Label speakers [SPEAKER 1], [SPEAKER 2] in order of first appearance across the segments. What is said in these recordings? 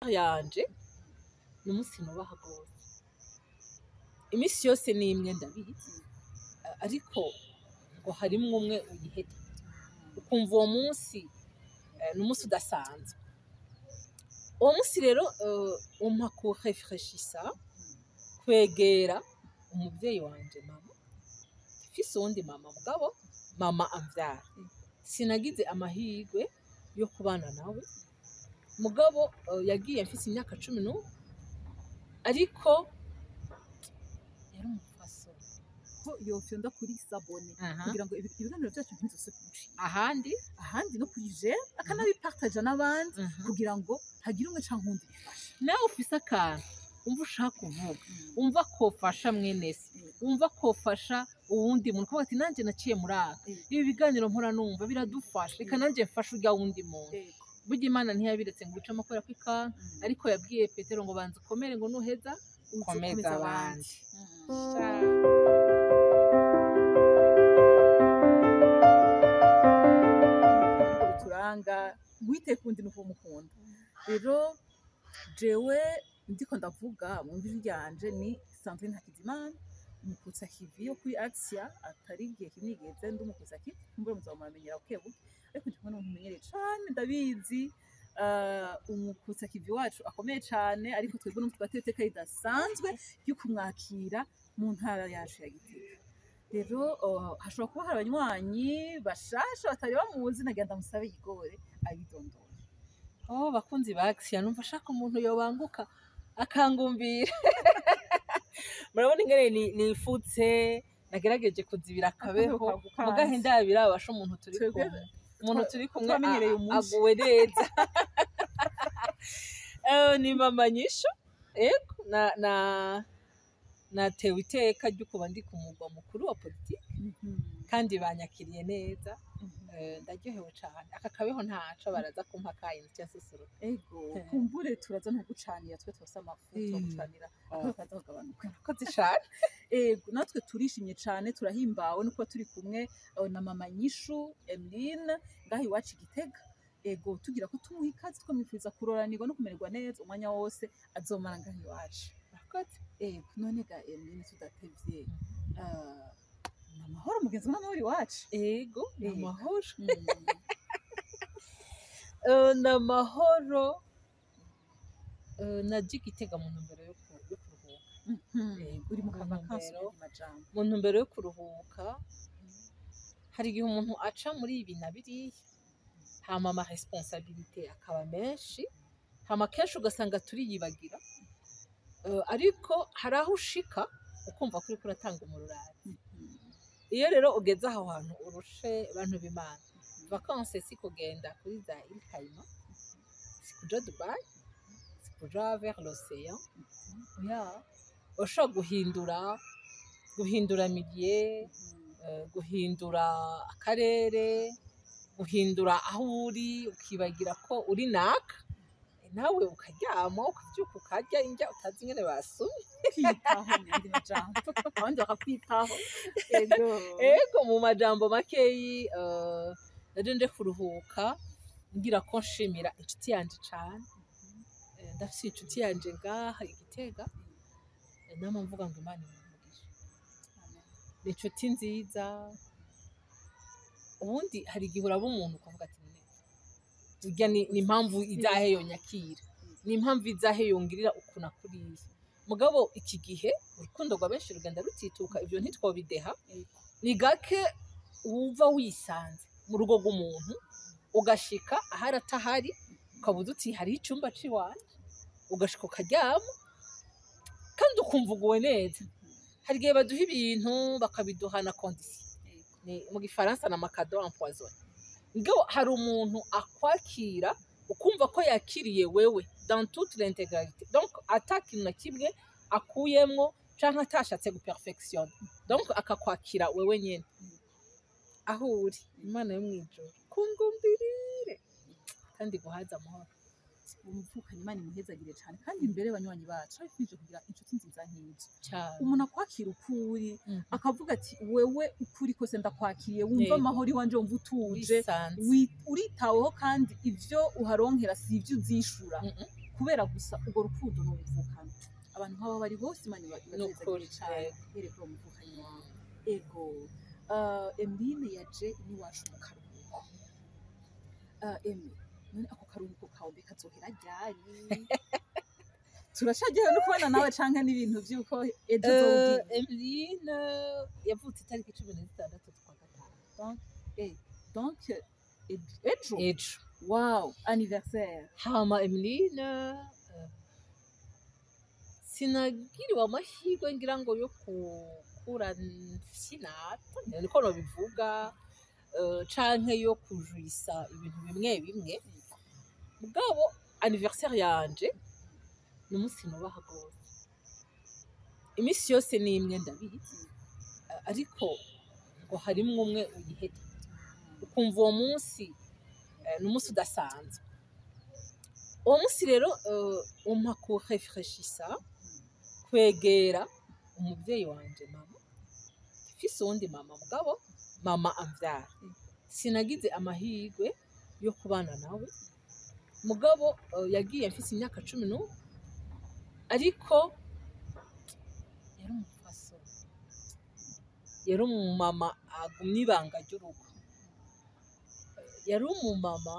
[SPEAKER 1] Yanje ni umunsi nubaha gose. Iminsi yose ni imwe, ndabizi, ariko ngo harimwo umwe uyiheta ukumva uwo munsi ni umunsi udasanzwe. Uwo munsi rero umpa kurefreshisa, kwegera umuvyeyi wanje mama. Mfise uwundi mama, mugabo mama amvyara sinagize amahirwe yo kubana nawe, mugabo yagiye mfise imyaka 11, ariko yari umupfasoni.
[SPEAKER 2] Ko yofyonda kuri s'abonner kugira ngo ibiganiro byacu ntibizose kumucika.
[SPEAKER 1] Ahandi?
[SPEAKER 2] Ahandi no kuri j'aime, akanabipartaja n'abandi kugira ngo hagire umwe canke uwundi bifashe.
[SPEAKER 1] Nawe ufise akantu umva ushaka kuvuga, umva kofasha mwene se, umva kofasha uwundi muntu, kuvuga ati nanjye naciye muri aka, ibi biganiro mpora numva biradufasha, reka nanjye mfashe urya wundi muntu. Burya Imana ntiyabiretse ngo ucemo kubera ko ikanka, ariko yabwiye Petero ngo banza ukomere, ngo nuheza ukomeze abandi.
[SPEAKER 2] Ntabwo bituranga witeka undi nuko umukunda. Rero jewe ndiko ndavuga mu ijwi ryanje ni Sandrine Hakizimana, umukutsa kivi yo kuri Axia. Atari igihe kinini giheze ndi umukutsa kivi, kumbura muzaba muramenyera buke buke, ariko ndi kumwe n'umuntu umenyereye cane, ndabizi, umukutsa kivi wacu akomeye cane, ariko twebwe n'umutwe twateye iteka ridasanzwe ryo kumwakira mu ntara yacu ya Gitega. Rero hashobora kuba hari abanywanyi bashasha batari bamuzi, nagira ndamusabe yigore abidondore.
[SPEAKER 1] Oh, bakunzi ba Axia, numva ashaka umuntu yobanguka akangumbira. Murabona ingene nifutse, nagerageje kuzibira akabeho, mugahe ndabira abasha umuntu turi kumwe, umuntu turi kumwe
[SPEAKER 2] twamenyereye umuci.
[SPEAKER 1] Aguwe neza. Ni mama Nyishu. Ego, na natewe iteka ryo kuba ndi ku mugwa mukuru wa politiki kandi banyakiriye neza. Ndaryohewe cane. Aka kabeho ntaco, baraza kumpa kayindi cyangwa.
[SPEAKER 2] Ego, kumbure turaza ntugucanira, twe twose amafu turagucanira, akabeho kaza kugabanuka.
[SPEAKER 1] Murakoze cane.
[SPEAKER 2] Ego, natwe turishimye cane, turahimbawe no kuba turi kumwe na mama Nyishu Emeline ngaho iwacu i Gitega. Ego, tugira ko tumuha ikaze, twamwifuriza kuroranirwa no kumererwa neza umwanya wose azomara ngaho iwacu.
[SPEAKER 1] Murakoze.
[SPEAKER 2] Ego, none ga Emeline, tudatevye, ni amahoro mugenzi n'amahoro iwacu?
[SPEAKER 1] Ego, ni
[SPEAKER 2] Ego.
[SPEAKER 1] amahoro. Ni amahoro. Naje i Gitega mu ntumbero yo kuruhuka. Ego,
[SPEAKER 2] Uri mu
[SPEAKER 1] mu
[SPEAKER 2] kavakansi
[SPEAKER 1] ntumbero
[SPEAKER 2] mu majambo.
[SPEAKER 1] Mu ntumbero yo kuruhuka. Hari igihe umuntu aca muri ibi na biriya, hama ama responsabilité akaba menshi, hama kenshi ugasanga turiyibagira. Ariko hari aho ushika ukumva ko uriko uratanga umururazi. Iyo rero ugeze aho hantu urushe, bantu b'Imana, vacances si kugenda kuri za Îles Caïmans, si kuja Dubai, si kuja vers l'océan. Oya, ushobora guhindura milieu, guhindura akarere, guhindura aho uri, ukibagira ko uri naka, nawe ukaryama, ukavyuka, ukarya indya utazi ingene basumye.
[SPEAKER 2] Kwitaho mu yandi majambo, abandi bakakwitaho. Ego.
[SPEAKER 1] Ego, mu majambo makeyi, naje nje kuruhuka, ngira ko nshimira inshuti yanje cane. Ndafise inshuti yanje ngaha i Gitega, nama mvuga ngo Imana imuhe umugisha. Ni inshuti nziza. Ubundi hari igihe uraba umuntu ukavuga ati none urya ni impamvu izahe yonyakira, ni impamvu izahe yongirira ukuntu akuriye. Mugabo iki gihe urukundo rwa benshi rugenda rutituka, ivyo ntitwobideha. Ni gake wumva wisanze mu rugo rw'umuntu, ugashika ahari atahari, ukabuza uti hariho icumba c'iwanje, ugashika ukaryama kandi ukumva uguwe neza. Hari igihe baduha ibintu bakabiduha na condition, ni mu gifaransa na ma cadeaux empoisonnés. Ngo hari umuntu akwakira ukumva ko yakiriye wewe dans toute l'intégralité, donc ata kintu na kimwe akuyemwo canke atashatse guperfectionner, donc akakwakira wewe nyene aho uri. Imana yo mw'ijuru kungumbirire kandi guhaza amahoro.
[SPEAKER 2] Umuvukanye, Imana imuhezagire cane. Kandi imbere banywanyi bacu, abifuje kugira inshuti nziza nk'izo,
[SPEAKER 1] cyane.
[SPEAKER 2] Umuntu akwakira ukuri, akavuga ati wewe ukuri kose ndakwakiriye, wumva amahoro iwanje, wumva utuje,
[SPEAKER 1] wisanze,
[SPEAKER 2] uritaweho, kandi ivyo uharonkera si ivyo uzishura. Kubera gusa urwo rukundo n'ubuvukana, abantu nk'abo bari hose, Imana
[SPEAKER 1] Nukuri,
[SPEAKER 2] ibahezagire cane.
[SPEAKER 1] Yego.
[SPEAKER 2] Here kuri uwo muvukanyi wawe. Ego, Emeline yaje iwacu mu karuhuko. Eme, none ako karuhuko kawe mbe kazohera ryari? Turacagera no kubona nawe, canke n'ibintu vy'uko ejo uzogira?
[SPEAKER 1] Emeline yavutse itariki 16 z'ukwa gatanu.
[SPEAKER 2] Donc, donc ejo?
[SPEAKER 1] Ejo.
[SPEAKER 2] Wow, anniversaire!
[SPEAKER 1] Hama Emeline, sinagiriwe amahirwe ngira ngo yo gukura mfyinata, niko nobivuga, canke yo kujwisa ibintu bimwe bimwe. Mugabo anniversaire yanje ni umunsi nubaha gose. Iminsi yose ni imwe, ndabizi, ariko ngo harimwo umwe uyiheta ukumva uwo munsi, ni umunsi udasanzwe. Uwo munsi rero umpa kurefreshisa, kwegera umubyeyi wanje mama. Mfise uwundi mama, mugabo mama amvyara sinagize amahirwe yo kubana nawe. Mugabo yagiye mfise imyaka 11, ariko yari umupfasoni, yari umumama agumye ibanga ry'urugo, yari umumama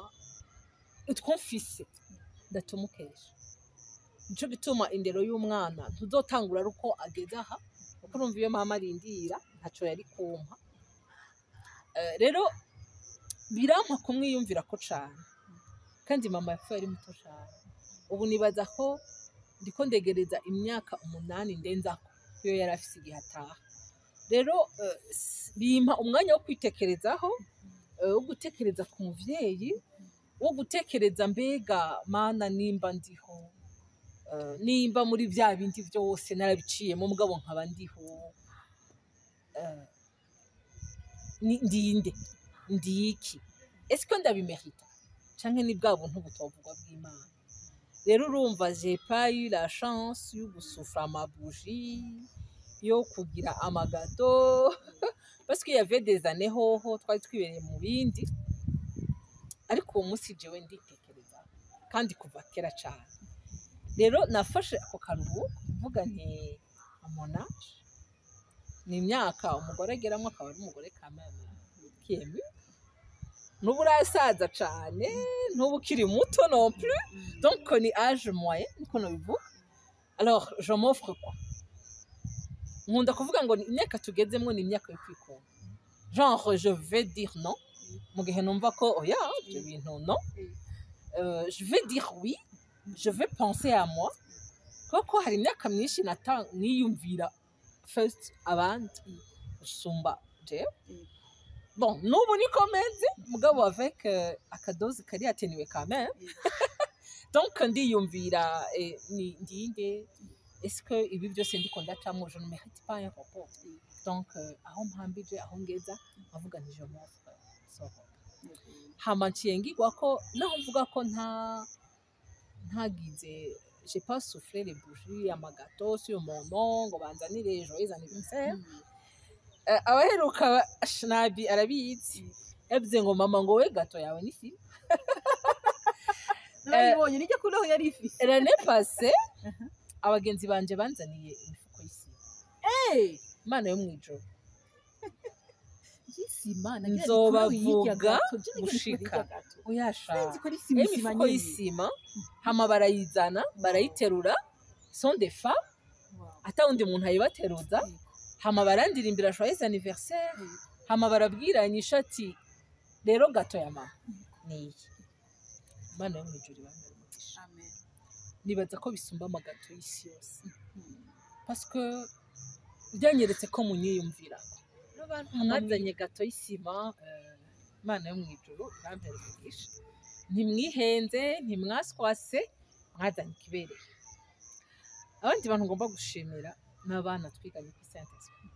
[SPEAKER 1] utwo mfise ndatumukesha. Nico gituma indero y'umwana ntuzotangura ari uko ageze aha, kuko urumva iyo mama arindira ntaco yari kumpa. Rero birampa kumwiyumvirako cane, kandi mama yapfuye ari muto cane. Ubu nibaza ko ndiko ndegereza imyaka 8 ndenzako iyo yari afise igihe ataha. Rero bimpa umwanya wo kwitekerezaho, wo gutekereza ku muvyeyi, wo gutekereza mbega Mana nimba ndiho, nimba muri vya bindi vyose narabiciyemo mugabo nkaba ndiho, ndinde, ndiki? Est-ce que ndabimerita, canke ni bwa buntu butovugwa bw'Imana? Rero urumva, j'ai pas eu la chance yo gusufra amabougie, yo kugira amagâteau, parce qu'il y avait des années hoho twari twibereye mu bindi. Ariko uwo munsi jewe nditekereza, kandi kuva kera cane. Rero nafashe ako karuhuko mvuga nti amona ni imyaka umugore ageramo akaba ari umugore kameme kemi, ntuba urasaza cane, ntuba ukiri muto non plus, donc ni âge moyen, niko nobivuga. Alors je m'offre quoi? Nkunda kuvuga ngo ni imyaka tugezemwo, ni imyaka yo kwikunda. Genre je vais dire non mu gihe numva ko oya, ibyo bintu non. Je vais dire oui, je vais penser à moi, kuko hari imyaka myinshi niyumvira first abandi gusumba jewe. Bon, n'ubu niko meze, mugabo avec akadozi kari atténué quand même. Donc ndiyumvira, ni ndinde? Est-ce que ibi byose ndiko ndacamo, je ne mérite pas un repos? Donc aho mpambije, aho ngeza, nkavuga nti je m'offre ce repos. Hama nciye ngigwa ko naho mvuga ko ntagize, j'ai pas soufflé les bougies, amagâteau sur mon nom, ngo banzanire joyeux anniversaire. Abaheruka nabi arabizi, yavuze ngo mama, ngo we gâteau yawe ni si
[SPEAKER 2] Narayibonye, nijya kuri aho yari ifise.
[SPEAKER 1] L'année passée abagenzi banje banzaniye imifuko y'isima. Imana yo mw'ijuru!
[SPEAKER 2] Y'isima?
[SPEAKER 1] Nzobavuga gushika. Uyasha imifuko y'isima, hama barayizana, barayiterura, sont des femmes, ata wundi muntu ayibateruza. Hama barandirimbira joyeux anniversaire, hama barabwiranyisha ati rero gâteau ya mama niyi. Imana yo mw'ijuru ibambere umugisha. Nibaza ko bisumba amagâteau y'isi yose, parce que byanyeretse ko munyiyumvira. Mwazanye gâteau y'isima, Imana yo mw'ijuru ibambere umugisha. Ntimwihenze, ntimwaswase, mwazanye ikibereye. Abandi bantu ngomba gushimira ni abana twiganye kuri Saint Esprit.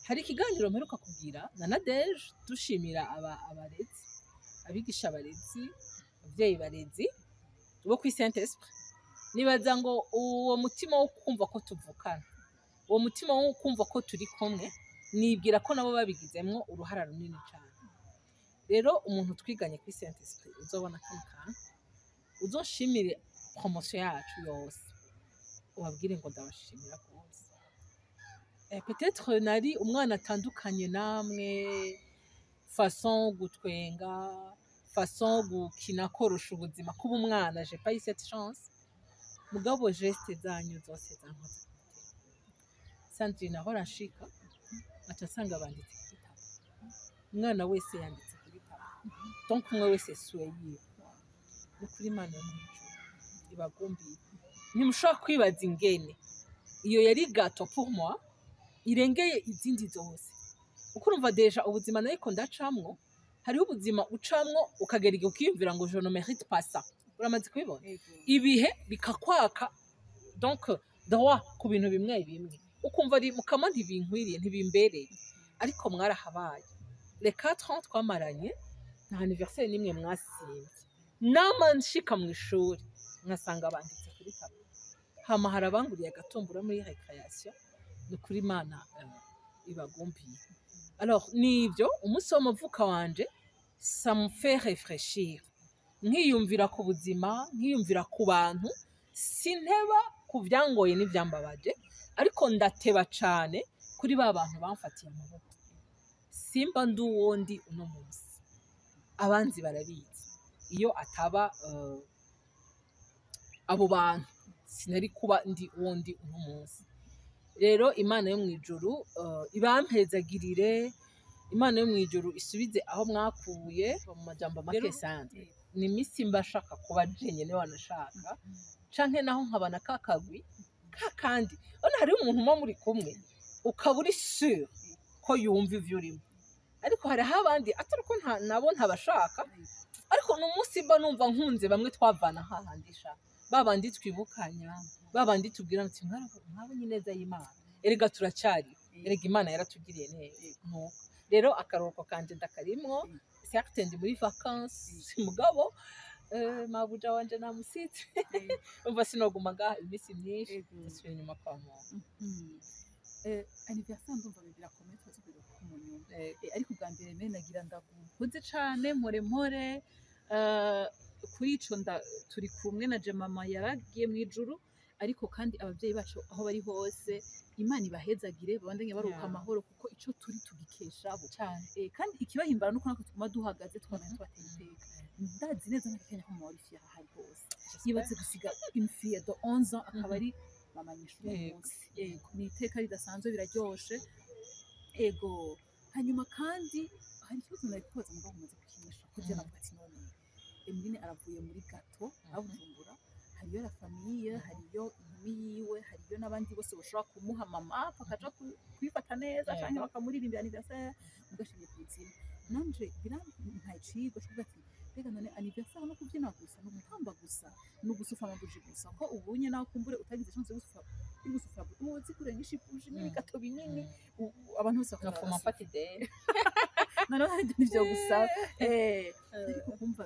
[SPEAKER 1] Hari ikiganiro mperuka kugira na Nadege dushimira abarezi, abigisha, abarezi, abavyeyi barezi bo kuri Saint Esprit. Nibaza ngo uwo mutima wo kumva ko tuvukana, uwo mutima wo kumva ko turi kumwe, nibwira ko nabo babigizemwo uruhara runini cyane. Rero umuntu twiganye kuri Saint Esprit uzobona kano kantu, uzoshimire. Promotion yacu yose, ubabwire ngo ndabashimira rwose. Peut-être nari umwana atandukanye namwe, façon gutwenga, façon gukina, korosha ubuzima, kuba umwana, j'ai pas eu cette chance. Mugabo geste zanyu zose zankoze ku mutima. Sandrine, ahora nshika aca nsanga banditse ku gitabo, umwana wese yanditse ku gitabo, donc umwe wese suwe yiwe. Ni ukuri, Imana yo mw'ijuru ibagumbiye. Ntimushobora kwibaza ingene iyo yari gâteau pour moi irengeye izindi zose, uko urumva déjà ubuzima nariko ndacamwo. Hariho ubuzima ucamwo ukagera igihe ukiyumvira ngo je ne mérite pas ça. Uramaze kubibona, ibihe bikakwaka donc droit ku bintu bimwe bimwe, ukumva ari mukama, ntibinkwiriye, ntibimbereye. Ariko mwarahabaye. Les 4 ans twamaranye, nta anniversaire n'imwe mwasimvye. Nama nshika mu ishuri nkasanga banditse kuri tableau, hama hari abanguriye agatombora muri récréation. Ni ukuri, Imana ibagumbiye. Alors nivyo, umunsi w'amavuka wanje, ça me fait réfléchir, nkiyumvira ku buzima, nkiyumvira ku bantu. Sinteba ku byangoye n'ibyambabaje, ariko ndateba cane kuri ba bantu bamfatiye amaboko. Simba ndi uwo ndi uno munsi, abanzi barabizi. Iyo ataba abo bantu, sinari kuba ndi uwo ndi uno munsi. Rero Imana yo mu ijuru ibampezagirire, Imana yo mu ijuru isubize aho mwakuye. Mu majambo make, sanzwe ni iminsi mba shaka kuba jenyene, wanashaka canke naho nkabana kakagwi kakandi. Urabona hariho umuntu muba muri kumwe ukaba uri sûr ko yumva ivyo urimo, ariko hariho abandi atari ko nabo ntabashaka. Ariko ni umunsi mba numva nkunze bamwe twavana hahandi sha, babandi twibukanya, babandi tubwira nti mwabonye ineza y'Imana, erega turacyariho, erega Imana yaratugiriye neza. Nuko rero akaruhuko kanje ndakarimwo. Certes ndi muri vacances, mugabo mabuja wanje namusitse, umva sinoguma ngaha iminsi myinshi, ndasubiye inyuma kwa muntu.
[SPEAKER 2] Anniversaire ndumva birakomeye, tuba tubiruka mu nyuma. Ariko ubwa mbere mbere nagira ndaguhoze cane mpore mpore. Kuri ico turi kumwe na je, mama yaragiye mu ijuru, ariko kandi abavyeyi bacu aho bari hose, Imana ibahezagire, babandanye baruhuka amahoro, kuko ico turi tugikesha abo.
[SPEAKER 1] Cyane.
[SPEAKER 2] Kandi ikibahimbara nuko natwe tuguma duhagaze, twamenya tubatera iteka. Ndazi neza ntakekanya ko mama wari fier ahari hose. Yibatse gusiga une fille de 11 ans akaba ari mama nyishuri uyu munsi. Yego, ni iteka ridasanzwe, biraryoshe. Ego, hanyuma kandi hari ikibazo nari kubaza mugabo mumaze kukinyisha, ko je navuga ati none Emeline aravuye muri gâteau abujumbura, hariyo la famille, hariyo inkumi yiwe, hariyo n'abandi bose bashobora kumuha mama bakaja kuyifata neza canke bakamuririmbira anniversaire, mugashimye kubizina. Nanje birantaye icigwa co kuvuga ati mbega none anniversaire no kubyina gusa, no gutamba gusa, no gusufa amabuji gusa? Ko ubunye nawe kumbure utagize chance yo gusufa, yo gusufa uzi kurengisha ibuji n'ibigâteau binini, abantu bose bakaza
[SPEAKER 1] nkafuma
[SPEAKER 2] barasufa.
[SPEAKER 1] mfata ideni.
[SPEAKER 2] Noneho hari n'ivyo gusa, ariko kumva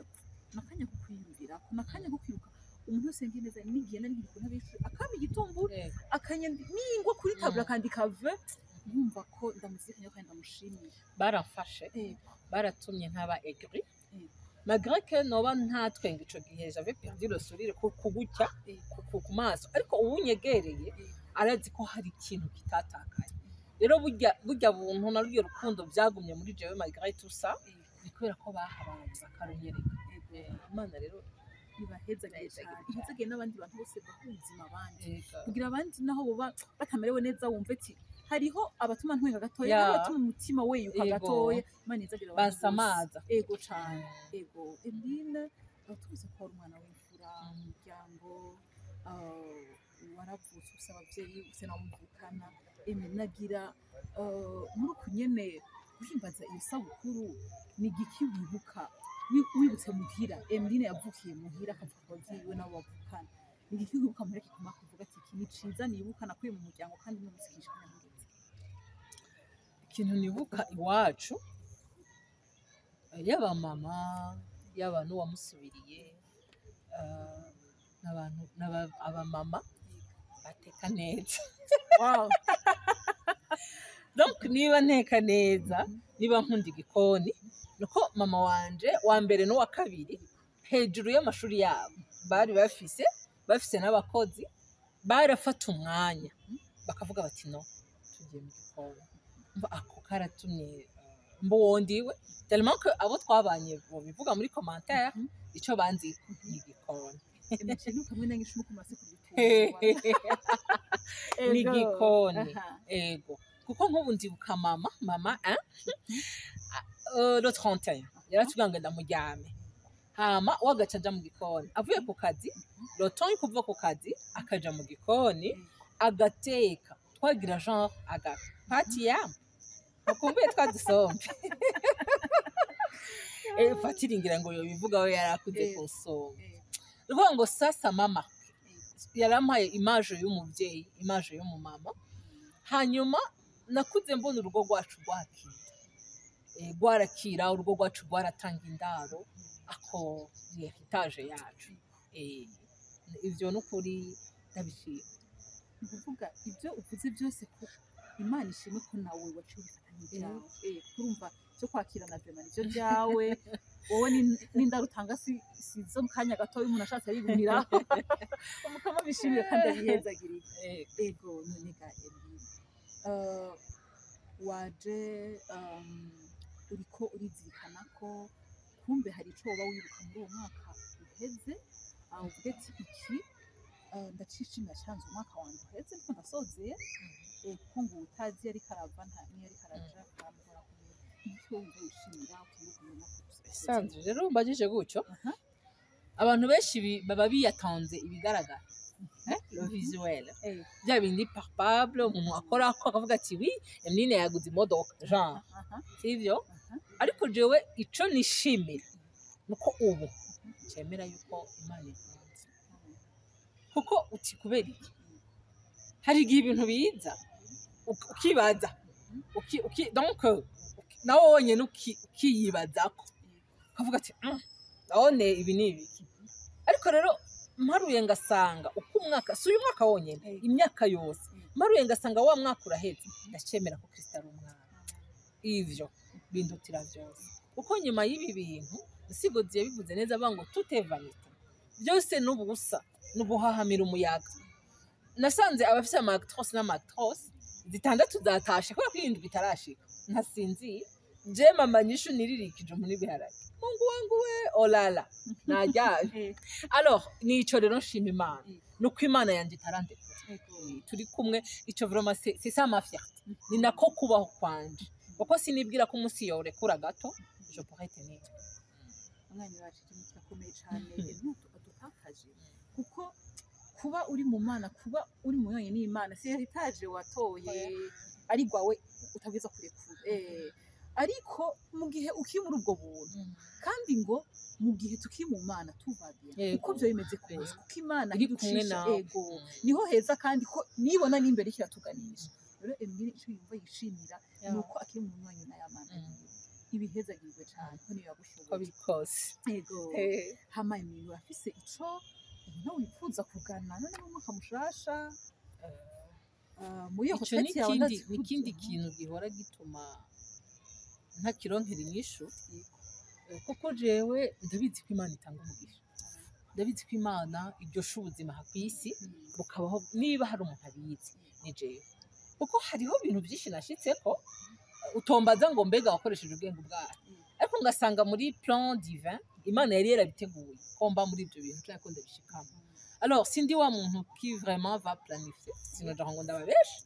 [SPEAKER 2] nakanya ko kwiyumvira, nakanya ko kwibuka umuntu wese ngiye neza n'igihe nari nkiri ku ntebe y'ishuri akampa igitumbura, akanyandi ningwa kuri tableau, akandika ve, nkumva ko ndamuzirikanye kandi ndamushimiye.
[SPEAKER 1] Baramfashe, baratumye ntaba aigri, malgré que noba ntatwenga ico gihe, j'avais perdu le sourire ku gutya ku maso, ariko uwunyegereye arazi ko hari ikintu kitatakaye. Rero burya buntu na rurya rukundo byagumye muri jewe malgré tout ça, ni kubera ko bahabaye bakarunyereka. Imana rero
[SPEAKER 2] ibahezagire
[SPEAKER 1] Ibahezagire
[SPEAKER 2] cyane,
[SPEAKER 1] cyane.
[SPEAKER 2] Ihezagire n'abandi bantu bose baha ubuzima abandi, kugira abandi naho boba batamerewe neza wumve ati hariho abatuma ntwenga gatoya, hari abatuma umutima weyuka gatoya. Imana ihezagire abantu bose.
[SPEAKER 1] Basamaza.
[SPEAKER 2] Ego cane. Ego, Emeline, tuzi ko wari umwana w'imfura mu muryango, waravutse ufise abavyeyi, ufise n'abo muvukana. Eme nagira muri uku nyene guhimbaza iyo sabukuru, ni igiki wibuka wibutse muhira? Emeline yavukiye muhira, akavuka ku bavyeyi biwe n'abo bavukana. Ni igiki wibuka muhira kiguma kuvuga ati iki ni ciza nibuka nakuye mu muryango kandi n'umunsi kinshikana ngeze?
[SPEAKER 1] Ikintu nibuka iwacu, yaba mama, yaba n'uwamusubiriye, n'abantu abamama bateka neza. Donc niba nteka neza, niba nkunda igikoni, nuko mama wanje wa mbere n'uwa kabiri, hejuru y'amashuri yabo bari bafise Bafise n'abakozi, barafata umwanya bakavuga bati: "No tugiye mu gikoni." Mva ako karatumye mbondiwe tellement que abo twabanye bobivuga muri commentaire, ico banzi ni igikoni.
[SPEAKER 2] Imikino kamwe nange ku masi.
[SPEAKER 1] Ni igikoni. Ego, kuko nk'ubu ndibuka mama hein? Le 31 yaratubwira ngo ndamuryame, hama wagaca aja mu gikoni avuye ku kazi, le temps yo kuva ku kazi akaja mu gikoni agateka. Twagira genre agapati yam mukumbuye twadusombe. Fatira ngira ngo yobivuga we yarakuze kunsomba. Ni ukuvuga ngo sasa mama yarampaye image y'umubyeyi, image y'umumama. Hanyuma nakuze mbona urugo rwacu rwakira, rwarakira, urugo rwacu rwaratanga indaro. Ako ni héritage yacu. Ivyo n'ukuri ndabishima.
[SPEAKER 2] Ni ukuvuga ibyo uvuze byose, ko Imana ishimwe ko nawe waciye ubifata nk'ibyawe. Kuko urumva byo kwakirana vraiment nivyo byawe wowe, n'indaro utanga si zo mu kanya gato, umuntu ashatse arigumiraho. Umukama bishimire kandi abihezagirire. Ego, none ga Emeline, waje uriko urizirikana ko kumbe hari ico woba wibuka muri uwo mwaka uheze, aho uvuge ati: "Iki ndacishimira cyaranze umwaka wanjye uheze ndiko ndasozeye"? Kuko ngo utazi ariko arava niyo ariko araja aramugora kumenya icyo wumva wishimira ukibuka mu mwaka uheze.
[SPEAKER 1] Sanzwe rero umbajije gutyo, abantu benshi baba biyatanze ibigaragara, le visuel, bya bindi palpable umuntu akora ko akavuga ati: "Oui, Emeline yaguze imodoka", genre, sivyo? Ariko jewe ico nishimira nuko ubu cemera yuko Imana ikunze. Kuko uti kubera iki? Hari igihe ibintu biza ukibaza donc nawe wonyene ukiyibazako ukavuga ati: None ibi ni ibiki?" Ariko rero mparuye ngasanga uko umwaka, si uyu mwaka wonyene, imyaka yose, mparuye ngasanga wa mwaka uraheze, ndacemera ko Kristo ari umwana. Ivyo bindutira vyose, kuko nyuma y'ibi bintu Nsigozi yabivuze neza, avuga ngo tout est vanité, byose n'ubusa, n'uguhahamira umuyaga. Nasanze abafise ama Actros n'ama Actros zitandatu zatashe kubera ko irindwi itarashika, ntasinzira. Je mama nyishu niririkije umuntu n'ibiharage, Mungu wangu we, olala najyaje. Alors nico rero nshima Imana, nuko Imana yanje itarandekura, turi kumwe. Ico vraiment c'est ça ma fierté, ni nako kubaho kwanje, kuko sinibwira ko umunsi yorekura gato je pourrais tenir.
[SPEAKER 2] Umwanya wacu, ikintu kirakomeye cyane adutakaje, kuko kuba uri mu Mana, kuba uri mu yonyine n'Imana, si héritage watoye ari gwawe utabwiza kurekura. Ariko mu gihe ukiri muri ubwo buntu, kandi ngo mu gihe tukiri mu Mana tuva bien, uko byo bimeze kose, kuko Imana
[SPEAKER 1] iri kumwe
[SPEAKER 2] iducisha
[SPEAKER 1] nawe.
[SPEAKER 2] Ego, niho heza, kandi ko nibona n'imbere kiratuganisha. Rero Emeline icyo yumva yishimira ni uko akiri mu mwanya na ya Mana yiwe. Ibihezagirwe cyane ko niyo
[SPEAKER 1] Uko
[SPEAKER 2] yagushoboye.
[SPEAKER 1] biri kose.
[SPEAKER 2] Ego. Hama Emeline, urafise ico ubona wifuza kugana none mu mwaka mushasha? Muri iyo
[SPEAKER 1] Ico ni
[SPEAKER 2] retraite yawe
[SPEAKER 1] ikindi
[SPEAKER 2] ndazi
[SPEAKER 1] ni ikindi
[SPEAKER 2] ko-
[SPEAKER 1] kintu gihora gituma ntakironkera inyishu. Kuko jewe ndabizi ko Imana itanga umugisha, ndabizi ko Imana iryosha ubuzima aha ku isi bukabaho. Niba hari umuntu abizi ni jewe, kuko hariho ibintu byinshi nashitseko utombaza ngo mbega wakoresheje ubwenge ubwayo, ariko ngasanga muri plan divin Imana yari yarabiteguye ko mba muri ibyo bintu cyangwa ko ndabishikamo. Alors sindi wa muntu qui vraiment va planifier, sinoja ngo ndababeshe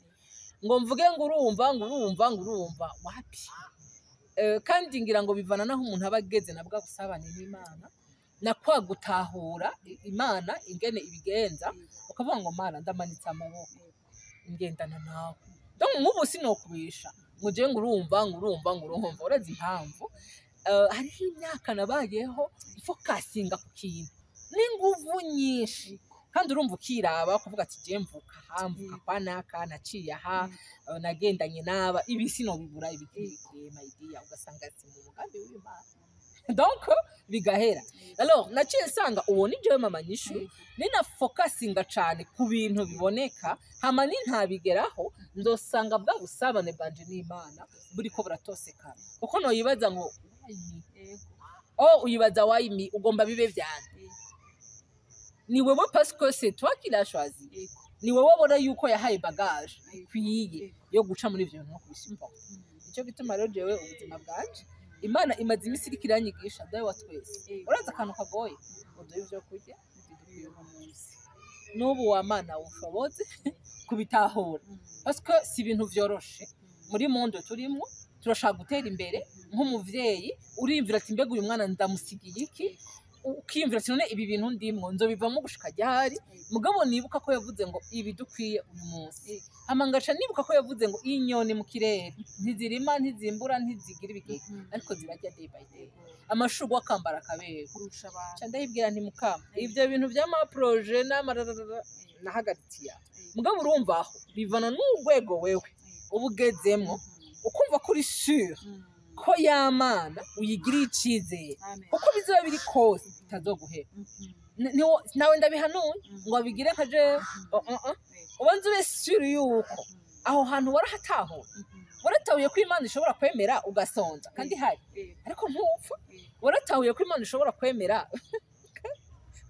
[SPEAKER 1] ngo mvuge ngo urumva ngo urumva ngo urumva wapi. Kandi ngira ngo bivana naho umuntu aba ageze na bwa busabane n'Imana, na kwa gutahura Imana ingene ibigenza, ukavuga ngo: "Mana, ndamanitse amaboko, ngendana nawe." Donc nk'ubu sinokubisha ngo jewe ngo urumva ngo urumva ngo urumva. Urazi impamvu? Hariho imyaka nabayeho focusinga ku kintu n'inguvu nyinshi, kandi urumva ukiraba ukavuga ati: "Je mvuka aha, mvuka kwa naka, naciye aha, nagendanye n'aba, ibi sinobibura, ibi my dear." Ugasanga si mu mugambi w'Imana, donc bigahera. Alors naciye nsanga uwo ni jewe mama nyishu, nina focusinga cane ku bintu biboneka, hama nintabigeraho nzosanga bwa busabane bwanje n'Imana buriko buratosekana, kuko noyibaza ngo why me? Oh, uyibaza why me, ugomba bibe vyane. Ni wewe, parce que c'est toi qui l'as choisi. Ni wowe wabona yuko yahaye bagage ikwiye yo guca muri ivyo bintu no kubisupport. Nicyo gituma rero jewe ubuzima bwanje, Imana imaze iminsi iriko iranyigisha: Dawe wa twese, urazi akantu kagoye, uduhe ivyo kurya bidukwiye uno munsi. N'ubu wa Mana ushoboze kubitahura, parce que si ibintu vyoroshe muri monde turimwo. Turashaka gutera imbere. Nk'umuvyeyi uriyumvira ati: "Mbega uyu mwana ndamusigiye iki?" Ukiyumvira ati: "None ibi bintu ndimwo nzobivamo gushika ryari?" Mugabo nibuka ko yavuze ngo ibi dukwiye uyu munsi. Hama ngaca nibuka ko yavuze ngo inyoni mu kirere ntizirima, ntizimbura, ntizigira ibigega, ariko zirarya day by day, amashurwe akambara akaberwa.
[SPEAKER 2] Kurusha abantu.
[SPEAKER 1] Ca ndayibwira nti: "Mukama, ivyo bintu vy'amaprojets n'amararara nahagaritse ya." Mugabo urumva aho bivana n'urwego wewe uba ugezemwo, ukumva ko uri sûr ko ya Mana uyigiriye icizere, kuko bizoba biri kose itazoguheba. Nawe ndabihanuye ngo abigire nka jewe. Oh, oh, oh. Ubanza ube sûr yuko aho hantu warahatahura, waratahuye ko Imana ishobora kwemera ugasonza kandi hari, ariko ntupfa. Waratahuye ko Imana ishobora kwemera.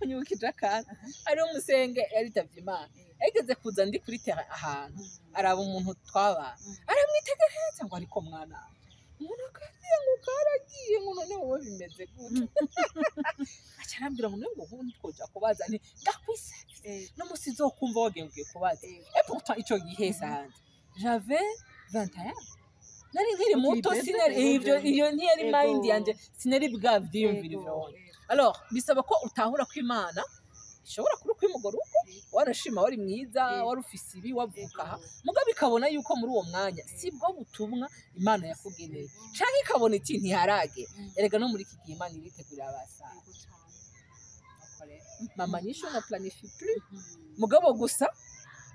[SPEAKER 1] Unyibukije akantu: hariho umusenge yaritavye Imana, yageze kuza ndi kuri terrain ahantu, araba umuntu twabana, aramwitegereza ngo: "Ariko mwana, umuntu akariye ngo karagiye, ngo none wowe bimeze gute?" Aca arambwira ngo: "None ngo nk'ubu ntitwoja kubaza?" Nti: "Ndakwisavye, no musi uzokumva wagiye ugiye kubaza." Et pourtant ico gihe sanje j'avais 21, nari nkiri muto.
[SPEAKER 2] Ukiri
[SPEAKER 1] Sinari
[SPEAKER 2] bébé,
[SPEAKER 1] ivyo, iyo ntiyari mind yanje, sinari bwavyiyumvira ivyo. Alors bisaba ko utahura ko Imana ishobora kuri kwimugora uko warashima, wari mwiza, wari ufise ibi, wavuka aha, mugabo ikabona yuko muri uwo mwanya sibwo butumwa Imana yakugeneye, canke ikabona iti: "Ntiharage." Erega no muri iki gihe Imana iritegurira abasaza. Mama Nyishu ne planifie plus, mugabo gusa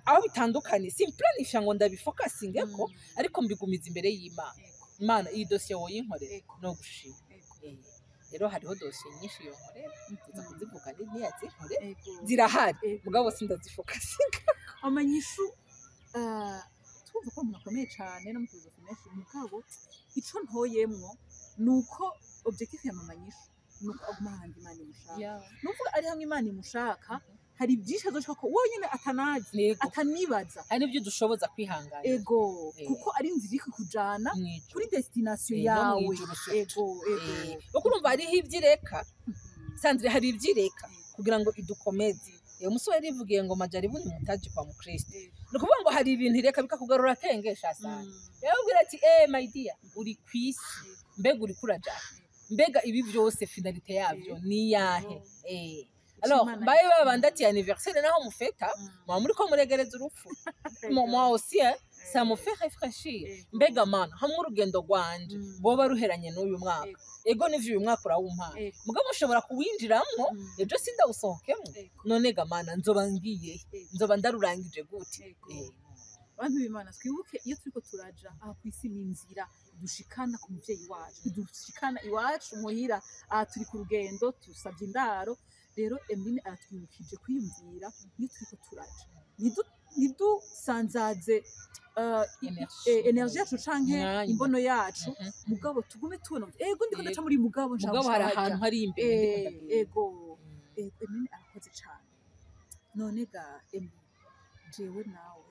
[SPEAKER 1] aho bitandukanye simplanifia ngo ndabifokasinge ko, ariko mbigumiza imbere y'Imana. Imana, iyi dosiye woyinkorera no gushima. Rero hariho dosiye nyinshi yonkorera, tuza kuzivuga ntiyazinkorera, zirahari, mugabo sindazifokasinga.
[SPEAKER 2] Amanyishu, twumva ko umuntu akomeye cane no mu philosophie menshi, mugabo ico ntoyemwo ni uko objectif ya Mama Nyishu ni uko aguma ahandi Imana imushaka. Nuvuga ari hamwe Imana imushaka, hari byinshi azoshaka ko wenyine atanazi, atanibaza.
[SPEAKER 1] Hari n'ibyo dushoboza kwihangana.
[SPEAKER 2] Ego, kuko ari inzira iri kujana
[SPEAKER 1] mw'ijuru.
[SPEAKER 2] kuri destination
[SPEAKER 1] No
[SPEAKER 2] yawe.
[SPEAKER 1] mw'ijuru surtout.
[SPEAKER 2] ego ego
[SPEAKER 1] Kuko urumva hariho ivyireka, Sandrine, hari ivyireka kugira ngo idukomeze. Umusore yarivugiye ngo majaribu ni mutaji kwa mukristo. Ni ukuvuga ngo hari ibintu ireka bikakugarura kengesha sana. Yababwira ati: "Eh, my dear, uri kwisi, mbega uriko uraja, mbega ibi vyose finalité yavyo ni yahe?" Alors
[SPEAKER 2] Imana
[SPEAKER 1] mbaye babandi ati anniversaire naho mufeta, muba muriko muregereza urupfu. Moi aussi, hein, ça me fait réfléchir. Mbega Mana, hamwe urugendo rwanje rwoba ruheranye n'uyu mwaka, ego nivyo, uyu mwaka urawumpaye, mugabo ushobora kuwinjiramwo ejo sindawusohokemo. None ga Mana, nzoba ngiye, nzoba ndarurangije gute?
[SPEAKER 2] Bantu b'Imana, twibuke iyo turiko turaja aha ku isi ni inzira dushikana ku muvyeyi wacu, dushikana iwacu muhira. Aha turi ku rugendo, tusavye indaro. Rero Emeline aratwibukije kwiyumvira iyo turiko turaja, ntidusanzaze
[SPEAKER 1] Energie.
[SPEAKER 2] Energie yacu canke
[SPEAKER 1] Umwanya.
[SPEAKER 2] imbono yacu, mugabo tugume tubona: ego, ndiko ndaca muri, mugabo nshaka
[SPEAKER 1] Mugabo hari
[SPEAKER 2] gushika
[SPEAKER 1] ahantu
[SPEAKER 2] harya.
[SPEAKER 1] hari imbere ndiko ndagenda.
[SPEAKER 2] Ego, Emeline arakoze cane. None ga Emeline, jewe nawe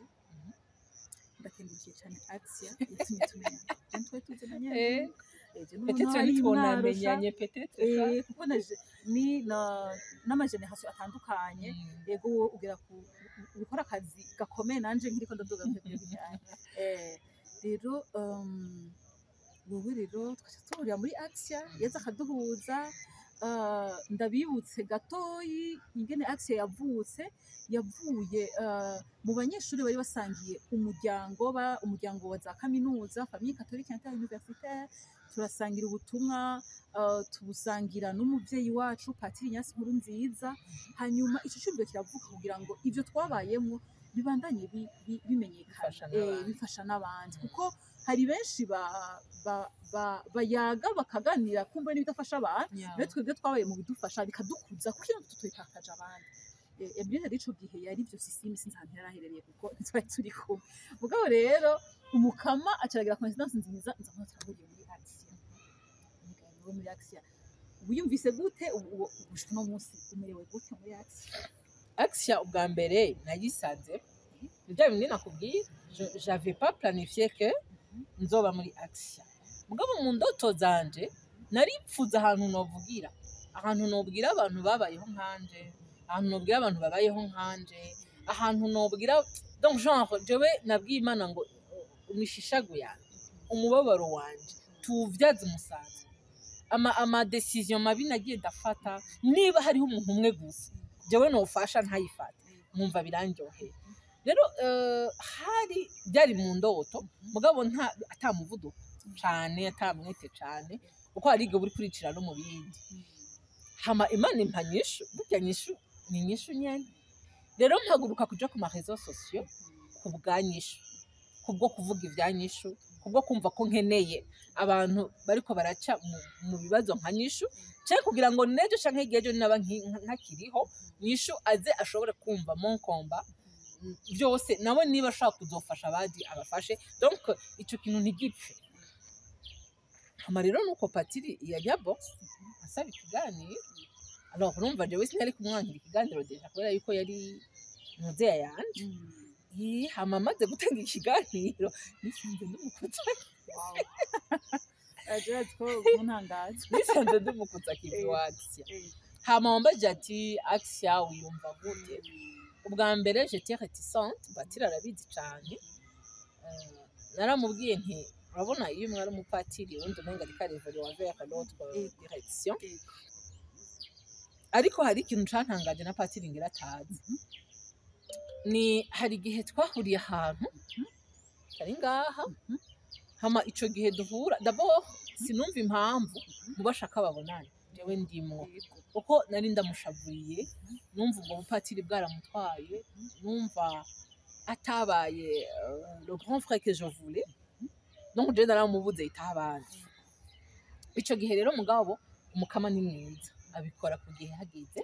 [SPEAKER 2] ndakengurukiye cane Axia yatumye tumenya. Je ntitwari tuzananye. Je n'umuntu
[SPEAKER 1] Peut-être
[SPEAKER 2] ari
[SPEAKER 1] ntitwonamenyanye, peut-être.
[SPEAKER 2] Kuko naje ni n'amageneration atandukanye. Yego, wowe ugera ku gukora akazi gakomeye, nanje nkiriko ndaduga cyane. Rero wowe rero twaca duhurira muri Axia, yaza akaduhuza. Ndabibutse gatoyi ingene Axia yavutse. Yavuye mu banyeshuri bari basangiye umuryango, umuryango wa za kaminuza, famille catholique interuniversitaire. Turasangira ubutumwa, tubusangira n'umuvyeyi wacu Patiri Ignace Nkurunziza. Hanyuma ico cyumviro kiravuka kugira ngo ivyo twabayemwo bibandanye bimenyekana,
[SPEAKER 1] Bifasha n'abandi.
[SPEAKER 2] Bifasha n'abandi, kuko hari benshi bayaga bakaganira kumva n'ibidafasha abantu. Rero twebwe twabaye mu bidufasha, bikadukuza, kuko iyo tutobipakaje abandi. Emeline rero ico gihe yari ivyo sisimi, sinzi ahantu yari aherereye kuko ntitwari turi kumwe. Mugabo rero umukama acaragira coincidence nziza, nza kubona turahuriye muri Axia. Niwe muri Axia wiyumvise gute? Ubu gushika uno munsi umerewe gute muri Axia?
[SPEAKER 1] Action ubwa mbere nayisanze ni bya bindi nakubwiye, j'avais pas planifié que nzoba muri Action. Mugabo mu ndoto zanje naripfuza ahantu novugira, ahantu nobwira abantu babayeho nkanje, ahantu nobwira abantu babayeho nkanje, ahantu nobwira, donc genre jewe nabwiye Imana ngo imishishago yanjye, umubabaro wanje tuwubyaze umusaruro, ama décision mabi nagiye ndafata, niba hariho umuntu umwe gusa jewe nofasha ntayifate, nkumva birandyoheye. Rero hari byari mu ndoto, mugabo nta atamuvuduko cane, atamwete cane, kuko hari igihe uri kuricira no mu bindi. Hama Imana impa nyishu, burya nyishu ni nyishu nyene. Rero mpaguruka kuja ku ma réseaux sociaux ku bwa nyishu, kubwo kuvuga ibya nyishu, kubwo kumva ko nkeneye abantu bariko baraca mu bibazo nka nyishu, canke kugira ngo nejo canke hirya y'ejo naba ntakiriho, nyishu aze ashobore kumva mon combat byose, nawe niba ashaka kuzofasha abandi abafashe. Donc ico kintu ntigipfe. Hama rero nuko patiri ya box asaba ikiganiro. Alors urumva jewe sinari kumwankira ikiganiro déjà, kubera yuko yari muzeya yanje. Hama amaze gutanga ikiganiro nisanze ndumukutsa.
[SPEAKER 2] Ko muntangaza.
[SPEAKER 1] Nisanze ndumukutsa kivi wa Action. Hama wambaje ati: "Action wiyumva gute?" Ubwa mbere j'étais réticente, patiri arabizi cane. Naramubwiye nti: "Urabona, iyo umwe ari umupatiri, uwundi umenga ariko arevoluer vers l'autre direction." Ariko hari ikintu cantangaje na patiri ngira atazi, ni hari igihe twahuriye ahantu tari ngaha. Hama ico gihe duhura, d'abord sinumva impamvu mu bashaka babonane jewe ndimwo, kuko nari ndamushavuriye, numva ubwo bupatiri bwaramutwaye, numva atabaye le grand frère que je voulais. Donc je naramubuze itaha abandi. Ico gihe rero, mugabo umukama ni mwiza, abikora ku gihe hageze.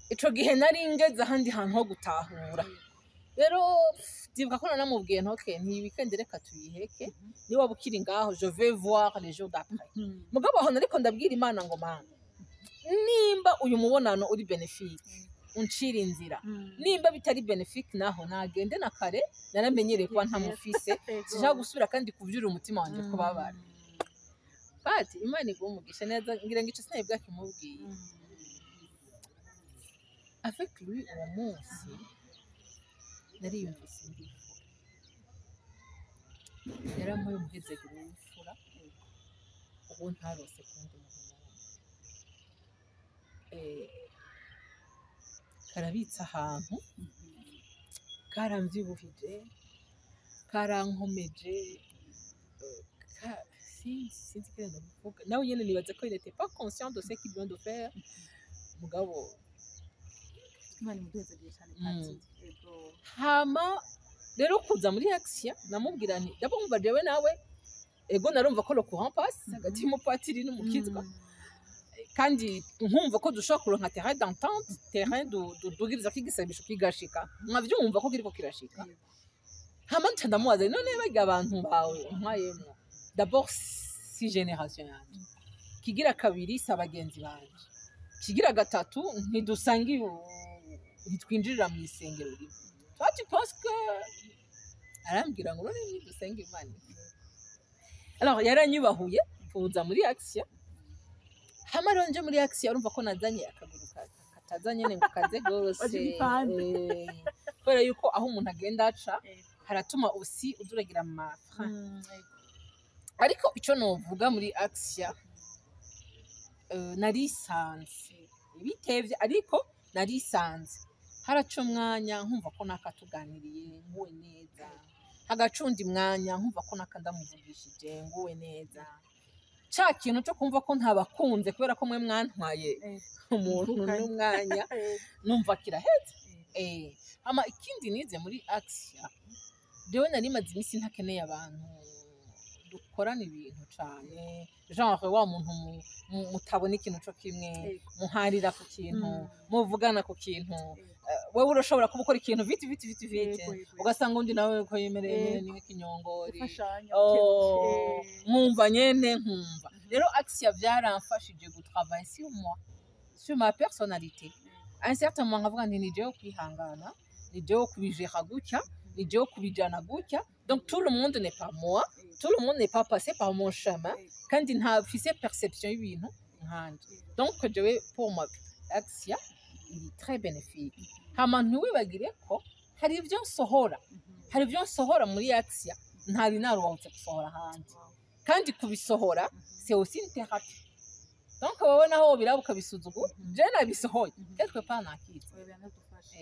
[SPEAKER 1] Ico gihe nari ngeze ahandi hantu ho gutahura. Rero ndibuka ko nanamubwiye ntoke nti: "Weekend reka tuyiheke, niba waba ukiri ngaho, je vais voir les jours d'après." Mugabo aho nariko ndabwira Imana ngo: "Mana, nimba uyu mubonano uri bénéfique, uncira inzira, nimba bitari bénéfique naho nagende na kare, naramenyereye kuba ntamufise, sinshaka gusubira kandi kuvyura umutima wanje kubabara." But Imana iguha umugisha neza, ngira ngo ico sinari bwakimubwiye. Avec lui uwo munsi nariyumvise ndifura, yarampaye umuhezagiro w'imfura ubu ntarose ku wundi muntu n'umwe. Karabitse ahantu, karamvyibuhije, karankomeje, sinzi ingene nobivuga. Nawe nyene nibaza ko il était pas conscient de ce qu'il vient de faire, mugabo
[SPEAKER 2] Imana imuduhezagiye cyane, patiri. Ego.
[SPEAKER 1] Hama rero kuza muri Action, namubwira nti: "D'abord umva, jewe nawe, ego narumva ko le courant passe hagati y'umupatiri n'umukizwa, kandi nkumva ko dushobora kuronka terrain d'entente, terrain dugiriza ko igisabisho kigashika, nkavyumva ko kiriko kirashika." Hama nca ndamubaza: "None barya abantu bawe ntwayemwo, d'abord si génération yanje, kigira kabiri si abagenzi banje, kigira gatatu ntidusangiye, ntitwinjirira mu isengero rimwe, toi tu penses que?" Arambwira ngo: "None ntidusenga Imana?" Alors yaranyubahuye kuza muri Action. Hama rero nje muri Action, urumva ko nazanye akaguru kataza nyene ngo kaze gose.
[SPEAKER 2] Waje igipande.
[SPEAKER 1] Kubera yuko aho umuntu agenda aca haratuma usi uduragira ama frein. Ariko icyo novuga muri Action, narisanze bitevye, ariko narisanze haraca umwanya nkumva ko nakatuganiriye nguwe neza, hagaca undi mwanya nkumva ko naka ndamuvugishije nguwe neza. Ca kintu cyo kumva ko ntabakunze kubera ko mwe mwantwaye umuntu
[SPEAKER 2] Mvukanye.
[SPEAKER 1] n'umwanya, numva kiraheze. Hama ikindi nize muri Action, jewe nari maze iminsi ntakeneye abantu dukorana ibintu cane, genre wa muntu mutabona ikintu co kimwe, muharira ku kintu, muvugana ku kintu. Wewe urashobora kuba ukora ikintu vite vite vite vite, ugasanga undi nawe ko yemereye nyene ni nk'ikinyongori.
[SPEAKER 2] Gufashanya.
[SPEAKER 1] Oh, nkumva nyene, nkumva rero Action byaramfashije gutravailler sur moi, sur ma personnalité. À un certain moment nkavuga nti ni jewe kwihangana, ni jewe kubijera gutya, ni jewe kubijana gutya. Donc tout le monde n'est pas moi, tout le monde n'est pas passé par mon chemin, kandi ntafise perception y'ibintu nkanje. Donc jewe, pour moi, Axia iri très bénéfique. Hama ntiwibagire ko hari ibyo nsohora, hari ibyo nsohora muri Axia ntari naruhutse gusohora ahandi, kandi kubisohora c'est aussi une thérapie. Donc wowe naho wobiraba ukabisuzugura, je nabisohoye quelque part nakitse.
[SPEAKER 2] Oya, biranadufasha.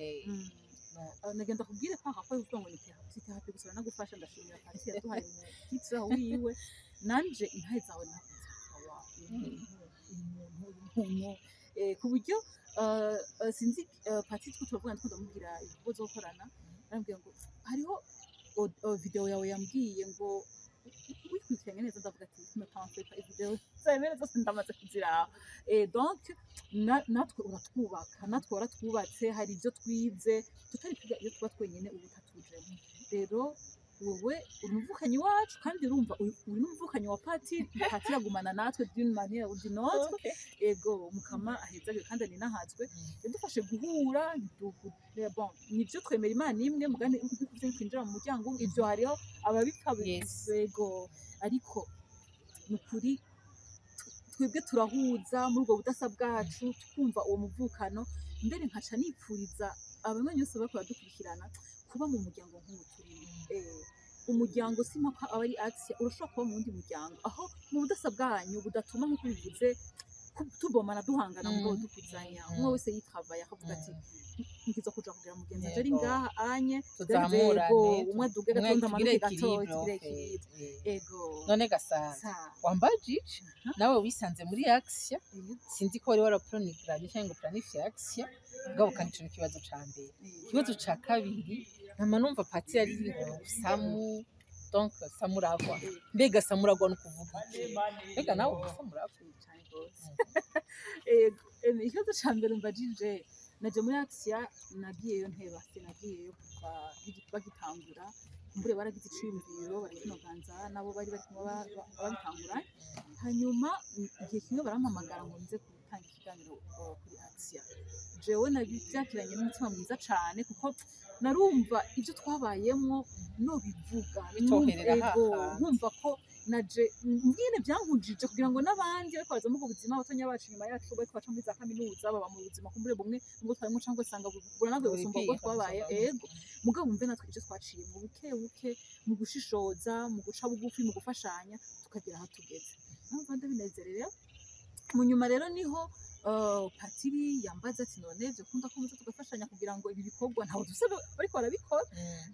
[SPEAKER 1] No.
[SPEAKER 2] Nagenda kubwire ko ahakwaye uvuga ngo ni thérapie, si thérapie gusa, biranagufasha. Ndashimira Pati yaduhaye umukitso wiwe, nanje intahe zawe nakunze kuvuga wa uyu muntu, uyu muntu, uyu muntu, ku buryo sinzi, Pati two turavuga, ndiko ndamubwira ibikorwa zo gukorana, arambwira ngo hariho video yawe yambwiye ngo wikurikiranye neza. Ndavuga ati ne t'en fais pas, video zawe zose ndamaze kuziraba. Donc natwe uratwubaka, natwe waratwubatse, hari ibyo twize tutari kwiga iyo tuba twenyine ubu utatujemo. Rero wowe uri umuvukanyi wacu, kandi urumva uri n'umuvukanyi wa Pati. Pati yagumana natwe d'une manière ou d'une autre. Ego, Mukama ahezagwe kandi aninahazwe, yadufashe guhura. Bon, nibyo, twemera Imana imwe, mugani nkuko uvyo kwinjira mu muryango umwe, ibyo hariho ababipfa. Ego, ariko ni ukuri twebwe turahuza muri ubwo budasa bwacu, twumva uwo muvukano. Mbere nkaca nipfuriza abanywanyi bose bariko baradukurikirana kuba mu muryango nk'ubu turimo. Umuryango si mpaka aba ari Axia, urashobora kuba mu wundi muryango aho mu budasa bwanyu budatuma, nk'uko bivuze, tubomana, duhangana, mugabo dukuzanya, umwe wese yitravaye akavuga ati ngiza kuja kugira mugenzi wanje ari ngaha anye.
[SPEAKER 1] Tuzamurane.
[SPEAKER 2] Ego, umwe aduge gato,
[SPEAKER 1] umwe
[SPEAKER 2] undi
[SPEAKER 1] tugire
[SPEAKER 2] amanuke gato,
[SPEAKER 1] équilibre,
[SPEAKER 2] tugire
[SPEAKER 1] en fait.
[SPEAKER 2] équilibre. Ego.
[SPEAKER 1] None gasana, wambajije, nawe wisanze muri Axia. Sinzi ko wari waraplanifiye cyangwa ngo planifiye Axia, mugabo kandi ico ni ikibazo ca mbere. Ikibazo ca kabiri, nama numva Pati ari Samu, donc Samuragwa. Mbega Samuragwa ni ukuvuga iki? Mbega nawe uri Samuragwa?
[SPEAKER 2] Cane gose. Ego, ikibazo ca mbere mbajije, naje muri Axia, nagiyeyo nteba, sinagiyeyo kuva bagitangura. Kumbure baragize iciyumviro, barakinoganza nabo bari bari kumwe babitangura. Hanyuma igihe kimwe barampamagara ngo nze gutanga ikiganiro kuri Axia. Jewe nabyakiranye n'umutima mwiza cane, kuko narumva ibyo twabayemwo nobivuga.
[SPEAKER 1] Bitoherera
[SPEAKER 2] Ego,
[SPEAKER 1] hahandi.
[SPEAKER 2] Nkumva ko naje nyine byankujije kugira ngo n'abandi bariko baza muri ubwo buzima, abatonya bacu inyuma yacu bariko baca muri za kaminuza, baba mu buzima kumbure bumwe ubwo twarimo, cyangwa usanga buranagwe gusumba ubwo
[SPEAKER 1] Buripiye,
[SPEAKER 2] twabaye.
[SPEAKER 1] gusumba.
[SPEAKER 2] Ego, mugabo wumve natwe ibyo twaciye mu buke buke, mu gushishoza, mu guca bugufi, mu gufashanya, tukagera aho tugeze. Numva ndabinezerewe. Mu nyuma rero niho patiri yambaza ati none vyokunda ko muza tugafashanya kugira ngo ibi bikorwa, ntabwo dufise bariko barabikora,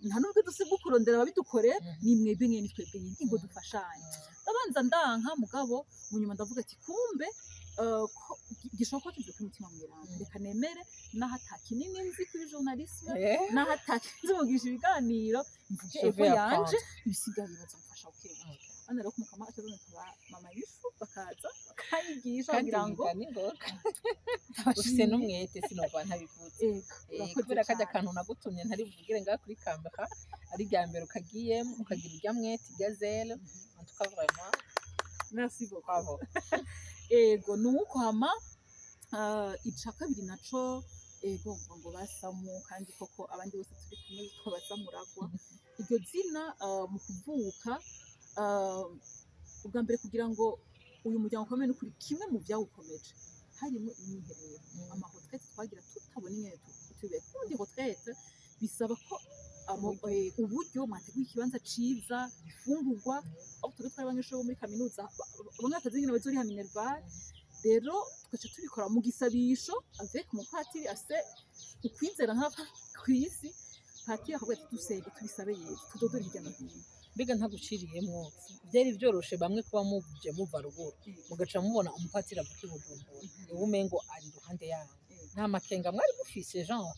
[SPEAKER 2] nta nubwo dufise bwo kurondera ababidukorera, ni mwebwe nyene, ni twebwe nyene, ingo dufashanye. Ndabanza ndanka, mugabo mu nyuma ndavuga ati kumbe ko gishobora kuba kivuye kuri Mutima Mweranda, reka nemere naho ata kinini nzi kuri journalisme, naho ata kinzi mugisha ibiganiro, mvuge
[SPEAKER 1] Je
[SPEAKER 2] ego
[SPEAKER 1] vais
[SPEAKER 2] yanje,
[SPEAKER 1] apprendre.
[SPEAKER 2] ibisigaye bazomfasha buke buke. Hano rero kumukama acazoneka ba mama Yushu, bakaza bakanyigisha
[SPEAKER 1] Kandi
[SPEAKER 2] kugira ngo
[SPEAKER 1] wiga n'ingoga, ufise n'umwete, sinova ntabivuze.
[SPEAKER 2] Ego, urakoze
[SPEAKER 1] Kubera karya
[SPEAKER 2] cane.
[SPEAKER 1] kantu nagutumye ntari buvugire ngaha kuri kamera, ari irya mbere ukagiyemo ukagira urya mwete, irya zèle, en tout cas vraiment.
[SPEAKER 2] Merci beaucoup.
[SPEAKER 1] Bravo.
[SPEAKER 2] Ego, nuko hama ica kabiri naco, ego, ngo basamu, kandi koko abandi bose turi kumwe bitwa Basamuragwa. Iryo zina mu kuvuka ubwa mbere, kugira ngo uyu muryango ukomeye, n'ukuri kimwe mu vyawukomeje harimo imyiherero, ama retraite twagira tutabona ingene tubera. Kundi retraite bisaba ko uburyo mwateguye ikibanza ciza, ifungurwa, aho twebwe twari abanyeshuri bo muri kaminuza, bamwe batazi ingene bazoriha minerval. Rero tugaca tubikora mu gisabisho avec umupatiri afise ukwizera nk'aba kw'isi. Patiri akavuga ati dusenge, tubisabe Yezu, tudodore hirya no hino.
[SPEAKER 1] Mbega ntaguciriyemwo, byari byoroshe bamwe kuba muje muva ruguru, mugaca mubona umupatiri avuka i Bujumbura, niwe umengo ari iruhande yanyu, nta makenga mwari mufise, genre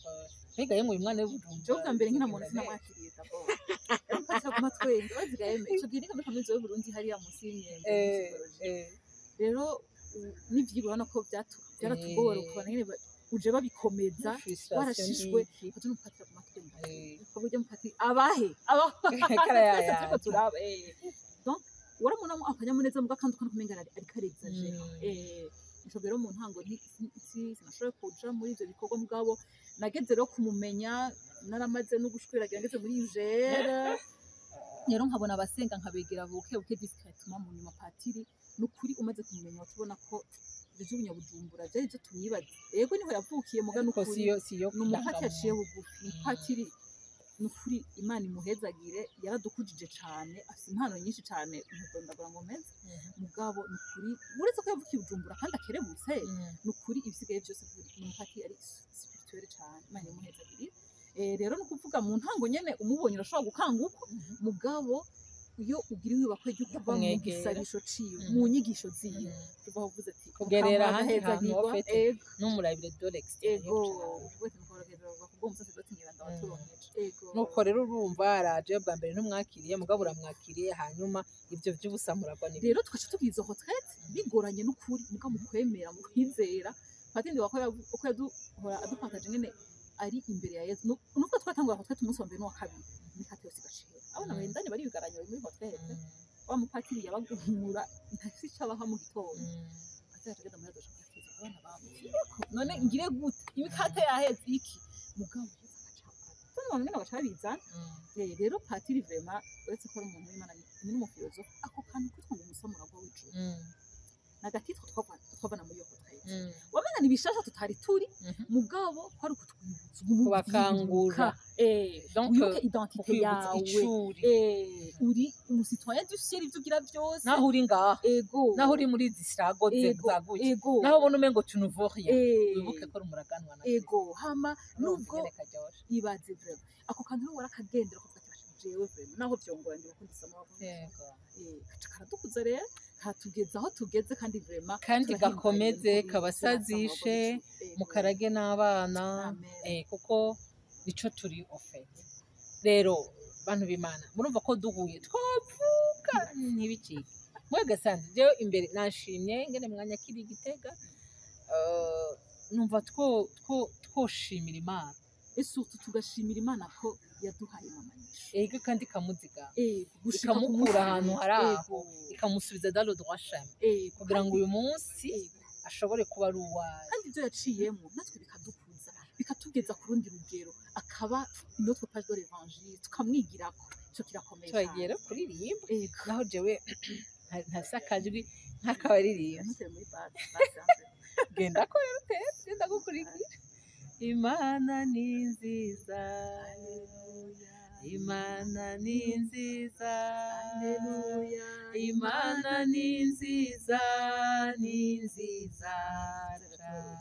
[SPEAKER 1] mbega yemwe uyu mwana w'i Bujumbura?
[SPEAKER 2] Jewe bwa mbere nkina muntu
[SPEAKER 1] bizogenda neza?
[SPEAKER 2] Sinamwakiriye d'abord, yari umupatiri aguma twenga baziga yeme. Ico gihe niga muri kaminuza y'Uburundi hariya munsi y'imyembe, muri psychologie. Rero n'ivyigwa urabona ko vyaratugora, ukabona nyene uje babikomeza,
[SPEAKER 1] Frustration.
[SPEAKER 2] Warashishwe.
[SPEAKER 1] N'iki.
[SPEAKER 2] Ukaja n'umupatiri aguma twenga, ukavuga umupatiri abahe abahe
[SPEAKER 1] Kara
[SPEAKER 2] twese
[SPEAKER 1] yaya.
[SPEAKER 2] Turiko turaba, donc waramubonamo akanyamuneza, muga kandi ukabona kumenga ariko arexagera. Ico rero mu ntango sinashoboye kuja muri ivyo bikorwa, mugabo nageze rero kumumenya naramaze no gushwiragira ngeze muri UGL. Rero nkabona abasenga, nkabegera buke buke, discrètement. Mu nyuma patiri, nukuri umaze kumumenya watubona ko ivyo vy'ubunyabujumbura vyari ivyo tumwibaza. Yego, niho yavukiye, muga
[SPEAKER 1] Ariko
[SPEAKER 2] nukuri
[SPEAKER 1] siyo
[SPEAKER 2] ni umupatiri aciye
[SPEAKER 1] ndangamuntu.
[SPEAKER 2] bugufi. Umupatiri nukuri, Imana imuhezagire, yaradukujije cane, afise impano nyinshi cane, ntudondagura ngo mpeze. Mugabo nukuri, uretse ko yavukiye Bujumbura kandi akerebutse, nukuri ibisigaye byose ni umupatiri ari spirituel cane, Imana imuhezagire. Rero ni ukuvuga mu ntango nyene umubonye urashobora gukanga uko, mugabo iyo ugira ibakwe ryo kuba mu
[SPEAKER 1] Kumwegera.
[SPEAKER 2] gisabisho ciwe, mu nyigisho ziwe, tuvaho uvuze ati
[SPEAKER 1] Kugerera ahandi hantu
[SPEAKER 2] "Mukamuragahezagirwa."
[SPEAKER 1] au fait,
[SPEAKER 2] Ego.
[SPEAKER 1] N'umurabire de l'extérieur
[SPEAKER 2] Ego.
[SPEAKER 1] cane.
[SPEAKER 2] Uvuze ati "Mukamuragahezagirwa kubwo umusaseredoti mweranda waturonkeje." Ego.
[SPEAKER 1] Nuko rero urumva araje bwa mbere ntumwakiriye, mugabo uramwakiriye, hanyuma ivyo vy'ubusamuragwa ni
[SPEAKER 2] Rero tugaca tugira izo retraite bigoranye n'ukuri, muga mu kwemera, mu kwizera, patiri wako uko yaduhora adupartage nyene ari imbere ya Yesu. Nubwo twatangura retraite umunsi wa mbere n'uwa kabiri, imikate yose igacira abana bahendanye bariyugaranye, bari muri retraite. Wa mupatiri yabaguhura ntafise ico abaha mu gitondo. Patiri acagenda muri adosha kwakira abana bamupfireko, none ngire gute, imikate yaheze iki? Mugabo Yesu agaca azana abantu nyene bagaca babizana. Rero patiri vraiment, uretse ko ari umuntu w'Imana, ni n'umufilozofe. Ako kantu kwitwa ngo umusamuragwa w'ijuru n'agatitwa twavana muri iyo retraite, wamenga ni bishasha tutari turi, mugabo kwari ukutwibutsa
[SPEAKER 1] Kubakangura. Donc,
[SPEAKER 2] wibuke identité
[SPEAKER 1] kukwibutsa
[SPEAKER 2] yawe.
[SPEAKER 1] Icuri.
[SPEAKER 2] Uri umucitoyen du ciel, ivyo ugira byose
[SPEAKER 1] Naho uri ngaha,
[SPEAKER 2] ego
[SPEAKER 1] naho uri muri izi sirago
[SPEAKER 2] ego
[SPEAKER 1] zaguye,
[SPEAKER 2] ego
[SPEAKER 1] naho ubona umengo tu ne vaux rien, wibuke ko uri umuraganwa na
[SPEAKER 2] Ego. Hama nubwo
[SPEAKER 1] Nubwo karyoshe.
[SPEAKER 2] Ibaze vraiment ako kantu rero warakagendera ukavuga ati "Basha, jewe vraiment naho vyongora ndi gukunda isomo." Kaca karadukuza rero, karatugeza aho tugeze, kandi vraiment
[SPEAKER 1] Kandi
[SPEAKER 2] turahimbaye
[SPEAKER 1] gakomeze
[SPEAKER 2] n'ukuri,
[SPEAKER 1] kabasazishe,
[SPEAKER 2] turasaba. Ego.
[SPEAKER 1] Mukarage n'abana.
[SPEAKER 2] Amen.
[SPEAKER 1] Kuko nico turi au fait. Rero bantu b'Imana, murumva ko duhuye twavuga ntibicike. Mwebwe sanze jewe imbere nashimye ngene mwanyakiri Igitega. Numva twoshimira Imana.
[SPEAKER 2] Et surtout tugashimira Imana ko yaduhaye Mama Nisho.
[SPEAKER 1] Ego, kandi ikamuziga,
[SPEAKER 2] gushika ku
[SPEAKER 1] ikamukura
[SPEAKER 2] munsi
[SPEAKER 1] ahantu
[SPEAKER 2] w'ejo.
[SPEAKER 1] Hari aho, ikamusubiza dans le droit chemin, kugira ngo uyu munsi ashobore kuba ari uwawe.
[SPEAKER 2] Kandi ibyo yaciyemo natwe bikadukuza, bikatugeza ku rundi rugero, akaba notre page de l'évangile, tukamwigirako. Ico kirakomeye
[SPEAKER 1] Turagiye
[SPEAKER 2] cyane.
[SPEAKER 1] Rero kuririmba, naho jewe ntafise akajwi nk'akabaririmba.
[SPEAKER 2] Ntutere muri base.
[SPEAKER 1] Genda ko rero utere, genda gukurikira. Imana ni nziza, Imana ni nziza, Imana ni nziza, ni nziza cane.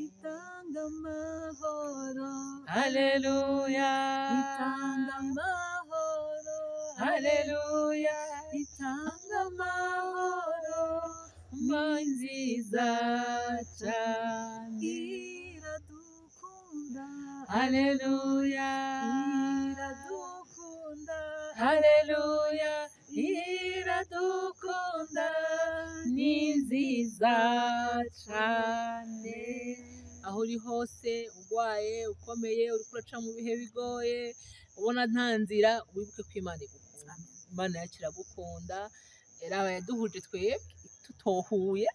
[SPEAKER 2] Itanga amahoro.
[SPEAKER 1] Haleluya.
[SPEAKER 2] Itanga amahoro.
[SPEAKER 1] Haleluya.
[SPEAKER 2] Itanga amahoro.
[SPEAKER 1] Ni nziza cane.
[SPEAKER 2] Iradukunda.
[SPEAKER 1] Haleluya.
[SPEAKER 2] Iradukunda.
[SPEAKER 1] Haleluya. Iradukunda, ni nziza cane. Aho uri hose, urwaye, ukomeye, uriko uraca mu bihe bigoye, ubona nta nzira, wibuke ko Imana igukunda. Imana yacu iragukunda. Raba yaduhuje twebwe tutohuye,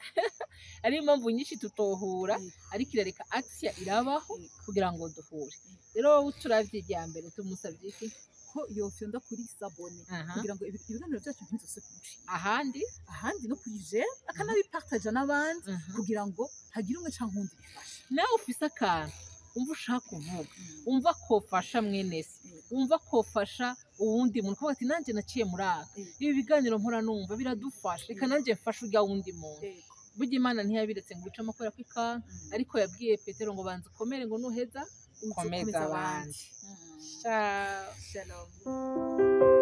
[SPEAKER 1] ari impamvu nyinshi tutohura, ariko irareka action irabaho kugira ngo duhure. Rero wowe uturavye irya mbere, tumusavye iki?
[SPEAKER 2] Ko yofyonda kuri s'abonner kugira ngo ibiganiro byacu ntibizose kumucika.
[SPEAKER 1] Ahandi?
[SPEAKER 2] Ahandi no kuri j'aime, akanabipartaja n'abandi kugira ngo hagire umwe canke uwundi bifasha.
[SPEAKER 1] Nawe ufise akantu umva ushaka kuvuga, umva kofasha mwene se, umva kofasha uwundi muntu, kuvuga ati nanjye naciye muri aka, ibi biganiro mpora numva biradufasha, reka nanjye mfashe urya wundi muntu. Burya Imana ntiyabiretse ngo ucemo kubera ko ikanka, ariko yabwiye Petero ngo banza ukomere, ngo nuheza ukomeze
[SPEAKER 2] ukomeze
[SPEAKER 1] abandi.
[SPEAKER 2] abandi.
[SPEAKER 1] Ciao.
[SPEAKER 2] Shalom.